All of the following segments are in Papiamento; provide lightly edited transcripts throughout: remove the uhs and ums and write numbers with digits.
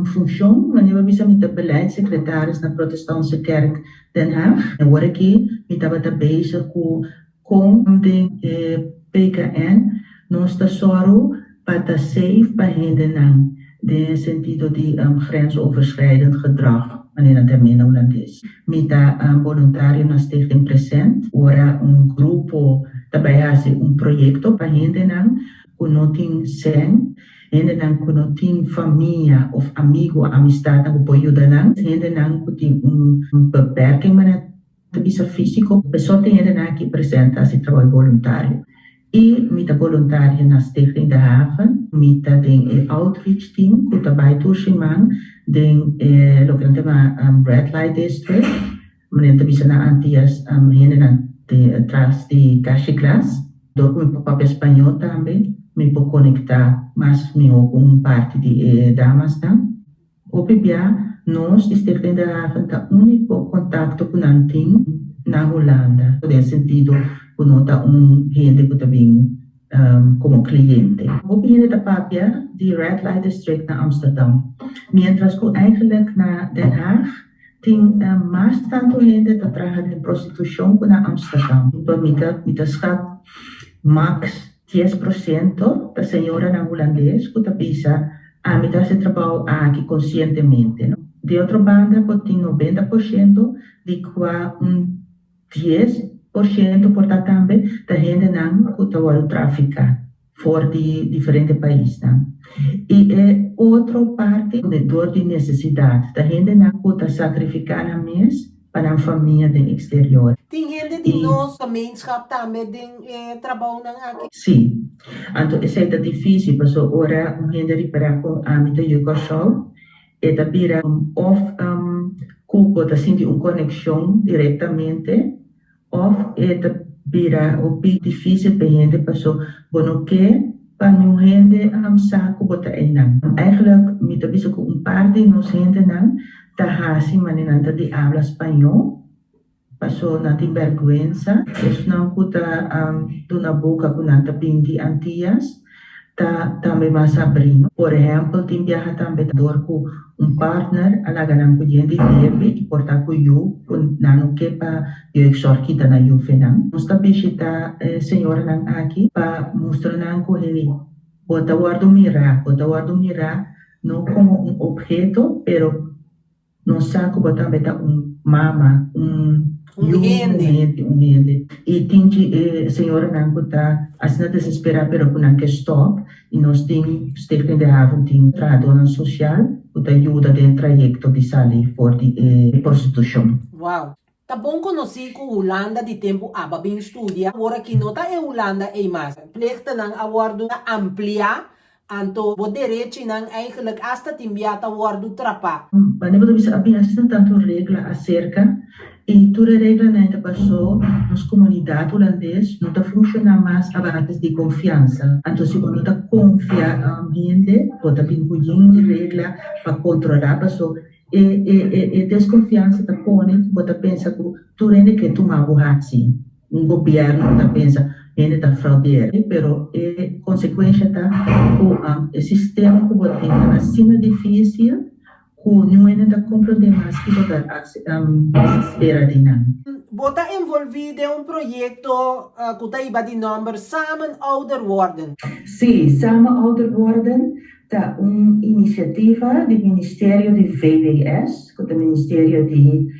Funcion, manera bisa, mi ta beleidssecretaris na Protestantse Kerk Den Haag. En awor aki mi tabata bezig ku kon den PKN nos ta sòru pa ta safe pa hendenan den sentido di grensoverschrijdend gedrag, manera tambe na hulandes. Mi ta voluntario na Stichting Present, ora un grupo tambe hasi un proyekto pa hendenan ku no tin sèn, hendenan ku no tin famia òf amigu, amistat ku por yuda nan, hendenan ku tin un beperking, manera bisa físiko, persona tin hendenan aki presente hasi trabou voluntario. I mi ta voluntario na Stichting De Haven, mi ta den e outreach team, ku ta bai tur siman den loke nan ta yama Red Light District, manera ta bisa na Antias, hendenan tras di kashi glas. Dor ku mi por papia spañó tambe, mi por konektá mas mihó ku un parti di e damasnan. Hopi bia, nos di Stichting De Haven ta úniko kontakto ku nan tin na Hulanda, den sentido ku no ta un hende ku ta bin komo kliente. Hopi hende ta papia di Red Light District na Amsterdam, mientras ku eigenlijk na Den Haag tin mas tantu hende ta traha den prostitushon ku na Amsterdam. Mi ta schat max 10% ta señoranan hulandes ku ta bisa ami ta hasi trabou aki konsientemente. No? Di otro banda, por tin 90% di kua un 10% por ta tambe ta hendenan ku ta trafiká for di diferente paisnan. I e otro parti, dor di nesesidat, ta hendenan ku ta sakrifiká nan mes pa nan famia den eksterior. Tin hende di nos gemeenschap tambe den trabounan aki? Si. Anto, esei ta difísil, pasobra ora un hende ripará ku ami ta yu Kòrsou, e ta bira òf ku bo ta sinti un konekshon direktamente, òf e ta bira hopi difísil pa hende, pasobra bo no ke pa un hende sa ku bo ta einan. Eigenlijk, mi ta bisa ku un par di nos hendenan ta hasi manera nan ta di abla spañó, pasobra nan tin bèrgwensa. Esnan ku ta duna boka ku nan ta bin di Antias, ta tambe mas abrí. Por ehèmpel, tin biaha tambe dor ku un partner a laga nan ku hende debe i por ta ku yu, ku nan no ke pa jeugdzorg kita nan yu fo'i nan. Nos ta bishitá señoranan aki pa mustra nan ku hey, bo ta wòrdu mirá, bo ta wòrdu mirá no komo un obheto, pero nos sa ku bo tambe ta un mama, un Un yu, hende. Un hende. I tin señoranan ku ta asina desesperá, pero ku nan ke stòp, i nos tin Stichting De Haven tin trahadónan sosial ku ta yuda den trayekto di sali for di prostitushon. Wow. Ta bon konosí ku Hulanda di tempu abo a bin studia. Awor aki no ta e Hulanda ei mas. Plichtennan a wòrdu ampliá, anto bo derechinan eigenlijk hasta tin bia ta wòrdu trapá. Wanneer bo bisa a bin asina tantu regla aserka i tur e reglanan ta pasó nos komunidat hulandes no ta funshoná mas a base di konfiansa. Anto si bo no ta konfia hende, bo ta bin ku yen regla pa kontrolá, pasó e deskonfiansa ta pone ku bo ta pensa ku tur hende ke tuma bo hasi. Un gobièrnu ta pensa hende ta fraudera, pero e konsekuensia ta ku e sistema ku bo tin ta asina difísil ku ningun hende ta komprondé mas kiko ta spera di nan. Bo ta envolví den un proyekto ku ta hiba di nòmber Samen Ouder Worden. Si, Samen Ouder Worden ta un inisiativa di Ministerio di VWS, ku ta Ministerio di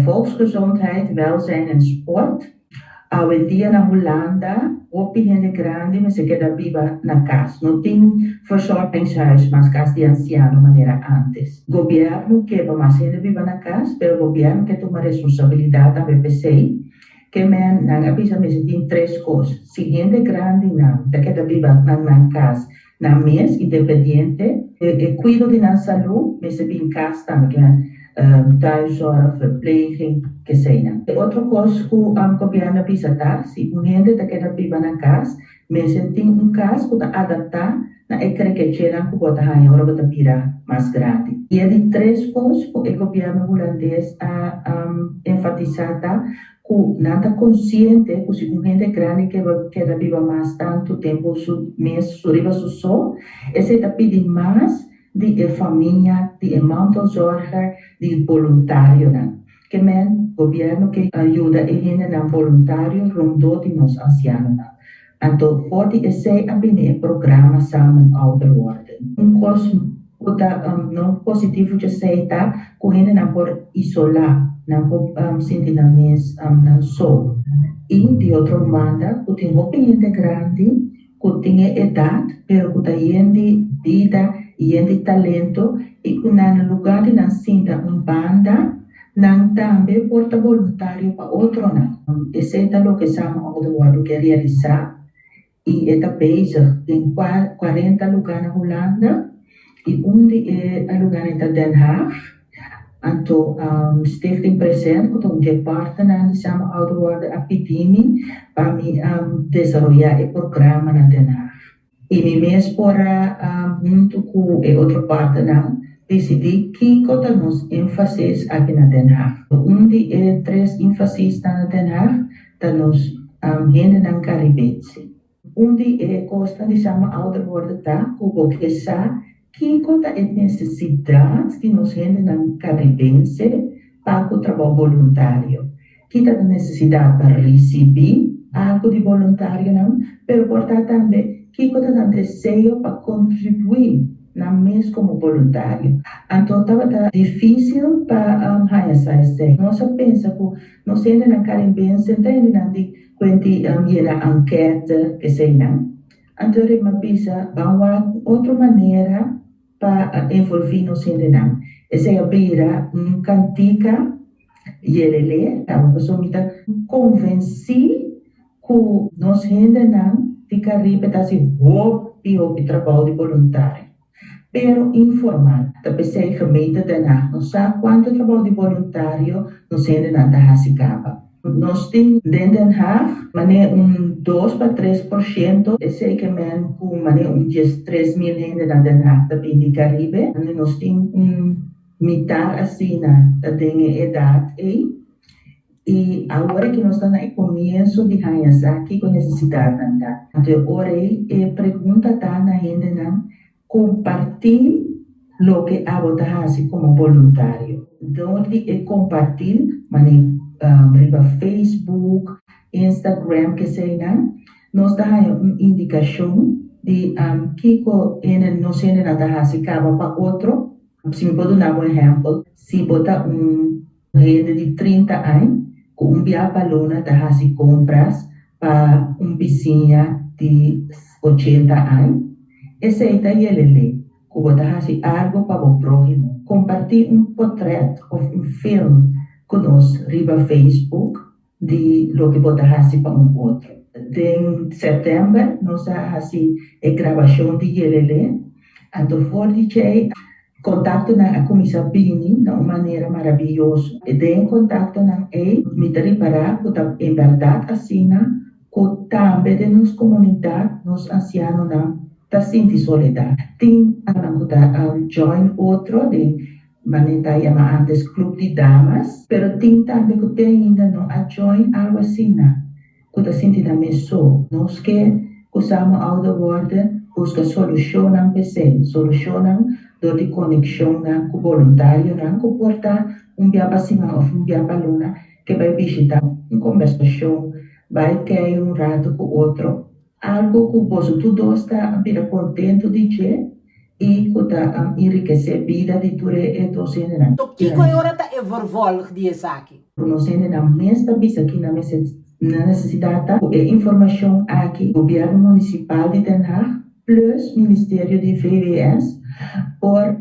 Volksgezondheid, Welzijn en Sport. Awendia na Hulanda, hopi hende grandi mester keda biba na kas. No tin verzorgingshuis, mas kas di ansiano manera antes. Gobièrnu ke pa mas hende biba na kas, pero gobièrnu ke tuma responsabilidat tambe p'esei. Ke men nan a bisa mester tin tres kos. Si hende grandinan ta keda biba na nan kas nan mes independiente, e kuido di nan salú mester bin kas tambe, ke men thuiszorg, verpleging, ke eseinan. E otro kos ku gobièrnu a bisa ta, si un hende ta keda biba na kas, mester tin un kas ku ta adaptá na e krekechenan ku bo ta haña ora bo ta bira mas grandi. I e di tres kos ku e gobièrnu hulandes a enfatisá ta ku nan ta konsiente ku si un hende grandi ke keda biba mas tantu tempu su mes su riba su so, esei ta pidi mas. di e famia, di e mantelzorger, di boluntarionan. Ke men, gobièrnu ke yuda e hendenan boluntario rondó di nos ansianonan. Anto for di esei a bini e programa Samen Ouder Worden. Un kos ku ta no positivo djesei ta ku hendenan por isolá, nan por sinti nan mes nan so. I di otro banda ku tin hopi hende grandi ku tin e edat pero ku ta yen di bida i yen di talento i ku nan na lugá di nan sinta un banda nan tambe por ta boluntario pa otronan. Esei ta loke Samen Ouder Worden ke realisá i e ta bezig den 40 lugá na Hulanda i un di e lugánan ta Den Haag. Anto Stichting Present ku ta un dje partnernan di Samen Ouder Worden a pidi mi pa mi desaroyá e programa na Den Haag. I mi mes por a huntu ku e otro partnernan disidí kiko ta nos énfasis aki na Den Haag. Un di e tres énfasisnan na Den Haag ta nos hendenan karibense. Un di e kosnan di Samen Ouder Worden ta ku bo ke sa kiko ta e nesesidat di nos hendenan karibense pa ku trabou boluntario. Ki ta e nesesidat pa risibí algu di boluntarionan, pero por ta tambe kiko ta nan deseo pa kontribuí nan mes komo boluntario. Anto tabata difísil pa haña sa esei. Nos a pensa ku nos hendenan karibense ta hendenan di kuenti yena ankète, eseinan. Anto riba bisa ban wak un otro manera pa envolví nos hendenan. Esei a bira un kantika yelele, kaba pasobra mi ta konvensí ku nos hendenan di Karibe ta hasi hopi hopi trabou di boluntario, pero informal. Ta p'esei gemeente Den Haag no sa kuantu trabou di boluntario nos hendenan ta hasi kaba. Nos tin den Den Haag manera un 2 pa 3%, esei ke men ku manera un 13.000 hende na Den Haag ta bin di Karibe. Nos tin un mitar asina ta den e edat ei. I awor ku nos ta na e komienso di haña sa kiko nesesidatnan ta. Anto ora e pregunta ta na hendenan kompartí loke abo ta hasi komo boluntario. Dor di e kompartí, manera riba Facebook, Instagram, ke sea, nos ta haña un indikashon di kiko nos hendenan ta hasi kaba pa otro. Si mi por duna un ehèmpel, si bo ta un hende di 30 aña, ku un bia pa luna ta hasi kompras pa un bisiña di 80 aña, esei ta yelele, ku bo ta hasi algu pa bo próhimo. Kompartí un portrèt òf un film ku nos riba Facebook di loke bo ta hasi pa un otro. Den sèptèmber nos a hasi e grabashon di yelele, anto for di djei kontaktonan a kuminsá bini na un manera maravioso. Den kontaktonan ei, mi ta ripará ku ta en bèrdat asina ku tambe den nos komunidat nos ansianonan ta sinti soledat. Tin ku ta join otro den manera ta yama antes club di damas, pero tin tambe ku te ainda no a join algu asina, ku ta sinti nan mes so. Nos ke ku Samen Ouder Worden buska solushonnan p'esei, solushonnan dor di konekshonnan ku boluntarionan ku por ta un bia pa siman òf un bia pa luna ke bai bishitá un kombersashon, bai kei un ratu ku otro, algu ku boso tur dos ta bira kontentu di dje i ku ta enrikesé bida di tur e dos hendenan. To kiko e ora ta e vervolg di esaki? Nos hendenan mes ta bisa ki nan nesesidat ta ku e informashon aki gobièrnu munisipal di Den Haag plus Ministerio di VWS por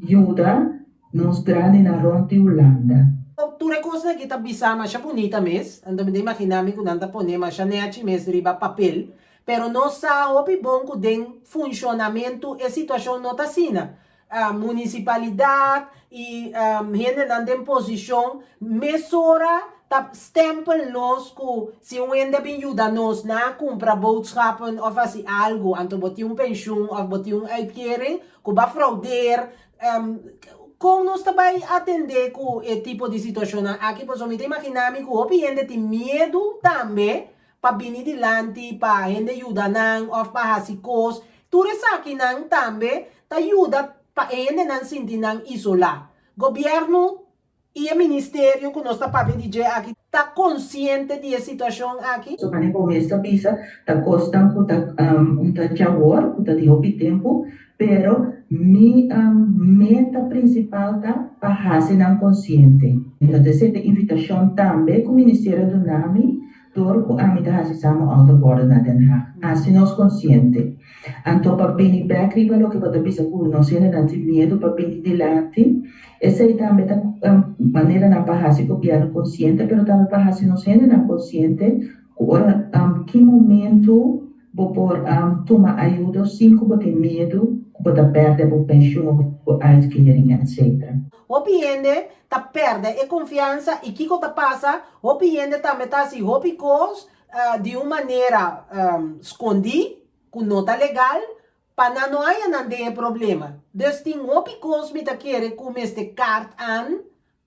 yuda nos grandinan rònt di Hulanda. Tur e kosnan aki ta bisa masha bunita mes, anto mi ta imaginá mi ku nan ta pone masha nèchi mes riba papel, pero nos sa hopi bon ku den funshonamentu e situashon no ta asina. Munisipalidat i hendenan den posishon mesora ta stempel nos ku si un hende bin yuda nos na kumpra boodschappen òf hasi algu, anto bo tin un penshun òf bo tin un uitkering ku bo a fraudeer. Kon nos ta bai atendé ku e tipo di situashonnan aki? Pasobra mi ta imaginá mi ku hopi hende tin miedu tambe pa bini dilanti pa hende yuda nan òf pa hasi kos. Tur esakinan tambe ta yuda. pa e hendenan sinti nan isolá. Gobièrnu i e ministerio ku nos ta papia di dje aki ta konsiente di e situashon aki? So manera bo mes ta bisa ta kosnan ku ta un ta djawor, ku ta di hopi tempu, pero mi meta prinsipal ta pa hasi nan konsiente. Entonces esei ta invitashon tambe ku ministerio a duna mi dor ku ami ta hasi Samen Ouder Worden na Den Haag. Hasi nos konsiente. Anto pa bini bek riba loke bo ta bisa ku nos hendenan tin miedu pa bini dilanti, esei tambe ta maneranan pa hasi gobièrnu konsiente, pero tambe pa hasi nos hendenan konsiente ku ora ki momentu bo por tuma ayudo sin ku bo tin miedu ku bo ta pèrdè bo penshun òf bo uitkering etcetera. Hopi hende ta pèrdè e konfiansa i kiko ta pasa? Hopi hende tambe ta hasi hopi kos di un manera skondí ku no ta legal pa nan no haña nan den e problema. Dus tin hopi kos mi ta kere ku mester kaart aan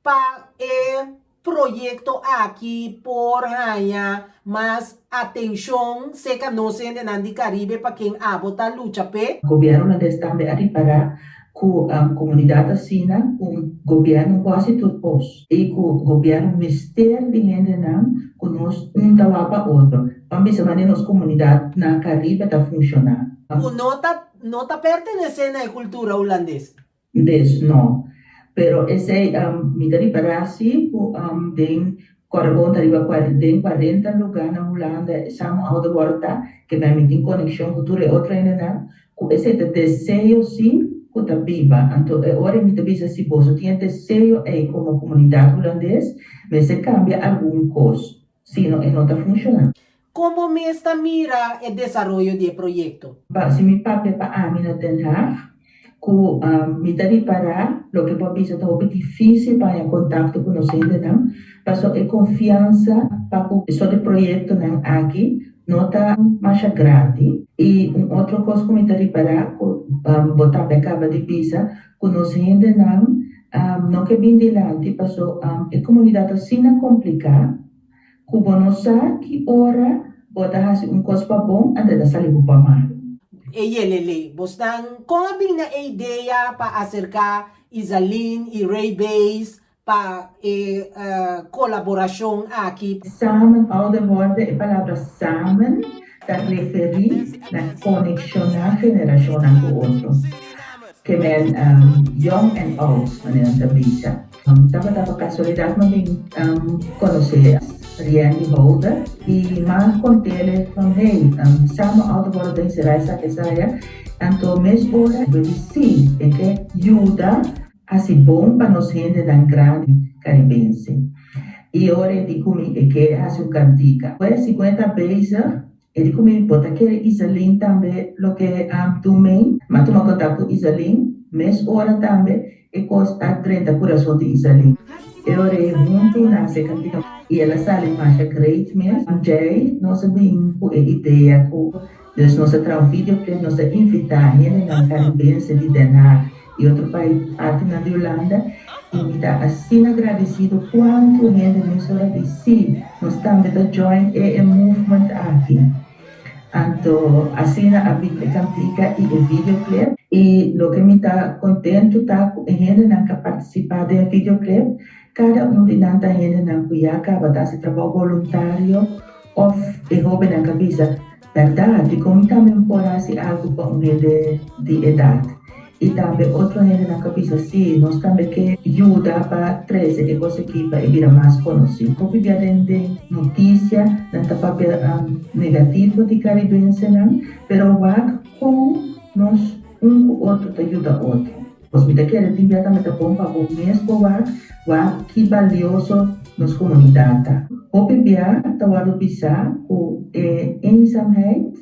pa e proyekto aki por haña mas atenshon serka nos hendenan di Karibe pa ken abo ta lucha p'e. Gobièrnu hulandes tambe a ripará ku komunidat asina ku gobièrnu por hasi tur kos i ku gobièrnu mester di hendenan ku nos un ta wak pa otro. Ban bisa manera nos komunidat na Karibe ta funshoná. Ku no ta no ta pertenesé na e kultura hulandes. Des no. Pero esei mi ta ripará si ku den Kòrabon ta riba den kuarenta lugá na Hulanda Samen Ouder Worden ta ke mi tin konekshon ku tur e otro hendenan ku esei ta deseo si ku ta biba. Anto e ora mi ta bisa si boso tin e deseo ei komo komunidat hulandes mester kambia algun kos sino e no ta funshoná. Kon bo mes ta mira e desaroyo di e proyekto? Pa si mi papia pa ami na Den Haag ku mi ta ripará loke bo a bisa ta hopi difísil pa haña kontakto ku nos hendenan pasobra e konfiansa pa ku e sort di proyektonan aki no ta masha grandi. I un otro kos ku mi ta ripará ku bo tambe a kaba di bisa ku nos hendenan no ke bin dilanti pasobra e komunidat ta asina kompliká. Ku bo no sa ki ora bo ta hasi un kos pa bon anto e ta sali bo pa malu. E yelele, bosnan kon a bin na e idea pa aserká Izaline i Ray Bays pa e kolaborashon aki? Samen ouder worden, e palabra samen ta referí na konekshoná generashonnan ku otro, ke men yong en oud, manera nan ta bisa. Tabata pa casualidad mi bin conoce Riandy Holder y m'a contele van hey, samen ouder worden den Serai sa esaya, anto mes ora bo di si e ke yuda haci bon pa nos hendenan grandi Caribense. Y ora e di cu mi e ke haci un cantica. Pues si cu e ta bezig E di ku mi bo ta kere Iselin tambe loke a dun mei. M'a tuma kontak ku Iselin mes ora tambe e kos a drenta kurason di Iselin. E ora ei huntu nase e kantika i el a sali masha great mes. Djei nos a bin ku e idea ku dus nos a traha un videoclip, nos a invitá hendenan karibense di Den Haag i otro pais partinan di Hulanda i mi ta asina agradecido cuanto hende mesora di si nos tambe ta join e e movement aki. Anto asina a bin e cantica i e videoclip i loke mi ta contento ta cu e hendenan cu a participa den e videoclip cada un di nan ta hendenan cu ya caba ta haci trabao boluntario of e hobennan cu a bisa Bèrdat, dikon mi tambe por hasi algu pa un hende di edat? I tambe otro hendenan ka bisa, Sí, nos tambe ke yuda pa trese e kos aki pa e bira mas konosí. Hopi bia den den notisia nan ta papia negativo di karibensenan, pero wak kon nos un ku otro ta yuda otro. Pues mi ta kere tin bia tambe ta bon pa bo mes bo wak wak ki balioso nos komunidat ta. Hopi bia ta wòrdu bisá ku e eenzaamheid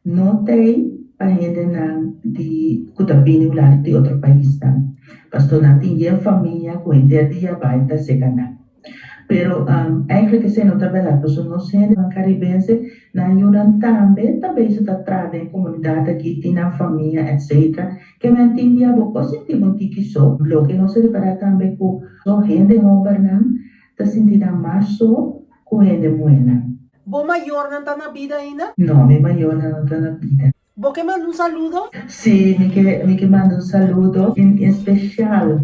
no t'ei pa hendenan di ku ta bini Hulanda di otro paisnan. Pasto nan tin yen famia ku henter dia bai ta seka nan. Pero eigenlijk esei no ta bèrdat pasobra nos hendenan karibense nan yunan tambe ta bezig ta traha den e komunidat aki, tin nan famia etcetera. Ke men tin dia bo por sinti bo un tiki so. Loke nos a ripará tambe ku so hende hòmbernan ta sinti nan mas so ku hende muhénan. Bo mayornan ta na bida ainda? No, mi mayornan no ta na bida. Bo ke manda un saludo? Sí, mi ke mi ke manda un saludo en especial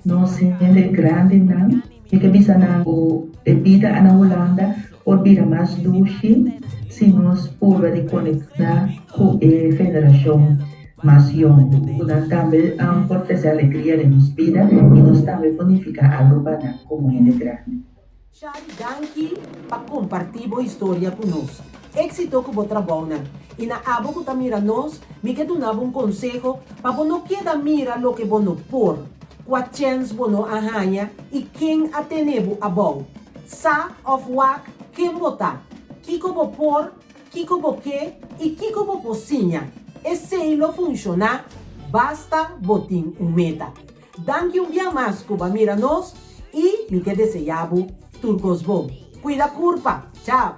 nos hende grandinan. Mi ke bisa nan ku e bida na Hulanda por bira mas dushi si nos purba di konektá ku e generashon mas yong, ku nan tambe por trese alegria den nos bida i nos tambe por nifiká algu pa nan komo hende grandi. Shari danki pa kompartí bo historia ku nos. Éksito ku bo trabounan. I na abo ku ta mira nos, mi ke duna bo un konseho pa bo no keda mira loke bo no por, kua chèns bo no a haña i ken a tene bo abou. Sa òf wak ken bo ta, kiko bo por, kiko bo ke i kiko bo por siña. Esei lo funshoná basta bo tin un meta. Danki un bia mas ku bo a mira nos i mi ke deseá bo tur kos bon. Kuida kurpa. Chao.